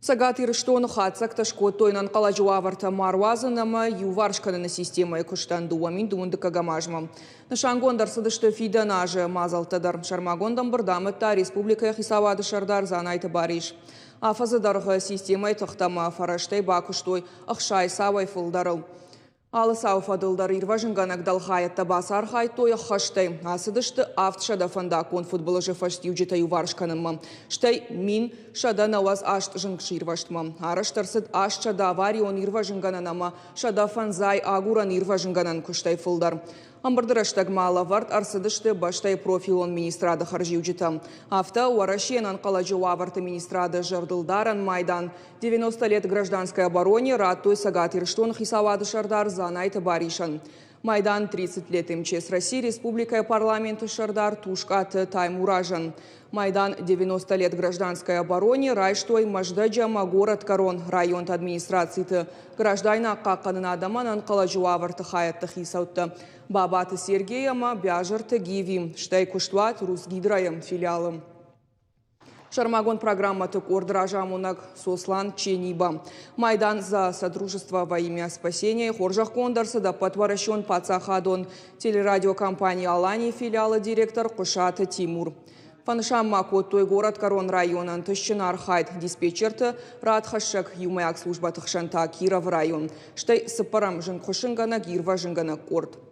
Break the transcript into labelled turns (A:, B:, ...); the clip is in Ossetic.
A: Цӕгат Ирыстоны хатдзӕгтӕ скодтой ӕнӕнхъӕлӕджы уавӕртӕ ма руадзын ӕмӕ иуварс кӕныны системӕйы куыстӕн 2012 азмӕ. Нысангонд ӕрцыдысты фидӕн азы мадзӕлттӕ дӕр. Сӕрмагонд ӕмбырд амыдта республикӕйы хицауады сӕрдар Дзанайты Барис. Афӕдзы дӕргъы системӕйы тыхтӕ ӕмӕ фӕрӕзтӕй бакуыстой 60 цауӕй фылдӕрыл. Алы цауы фӕдыл дӕр ирвӕзынгӕнӕг дӕлхайӕдтӕ бацархайдтой ӕххӕстӕй. Ацыдысты 700 фӕндаггон фыдбылызы фӕстиуджытӕ иуварс кӕнынмӕ, стӕй 1198 зынгсирвӕзтмӕ. Арӕзт ӕрцыд 800 аварион ирвӕзынгӕнӕн ӕмӕ 105 агурӕн-ирвӕзынгӕнӕн куыстӕй фылдӕр. Ӕмбырды рӕстӕгмӕ лӕвӕрд ӕрцыдысты бӕстӕйы профилон министрады хӕрзиуджытӕ. Афтӕ, Уӕрӕсейы ӕнӕнхъӕлӕджы уавӕрты министрады зӕрдылдарӕн майдан 90 лет гражданской обороне радтой Цӕгат Ирыстоны хицауады сӕрдар Дзанайты Барисӕн. Майдан 30 лет МЧС России республикӕйы парламенты сӕрдар Тускъаты Таймуразӕн. Майдан 90 лет гражданской обороне райстой Мӕздӕджы ӕмӕ горӕтгӕрон районты администрациты граждайнаг хъахъхъӕнынад ӕмӕ ӕнӕнхъӕлӕджы уавӕрты хайӕдты хицӕуттӕ Бабаты Сергей ӕмӕ Биазырты Гиви, стӕй куыстуат Русгидройы филиалы. Сӕрмагонд программӕты къорд разамонӕг Сослан Чениба. Майдан за содружество во имя спасения хорзӕхгонд ӕрцыд ӕппӕтуӕрӕсеон паддзахадон телерадиокомпани «Алани» филиалы директор Хъуысаты Тимур. Фӕнысан ма кодтой горӕтгӕрон районы ӕнтыстджын архайд диспетчерты радхӕссӕг иумӕйаг службӕты хсӕн та Кировы район, стӕй цыппӕрӕм зынгхуыссынгӕнӕг-ирвӕзынгӕнӕг къорд.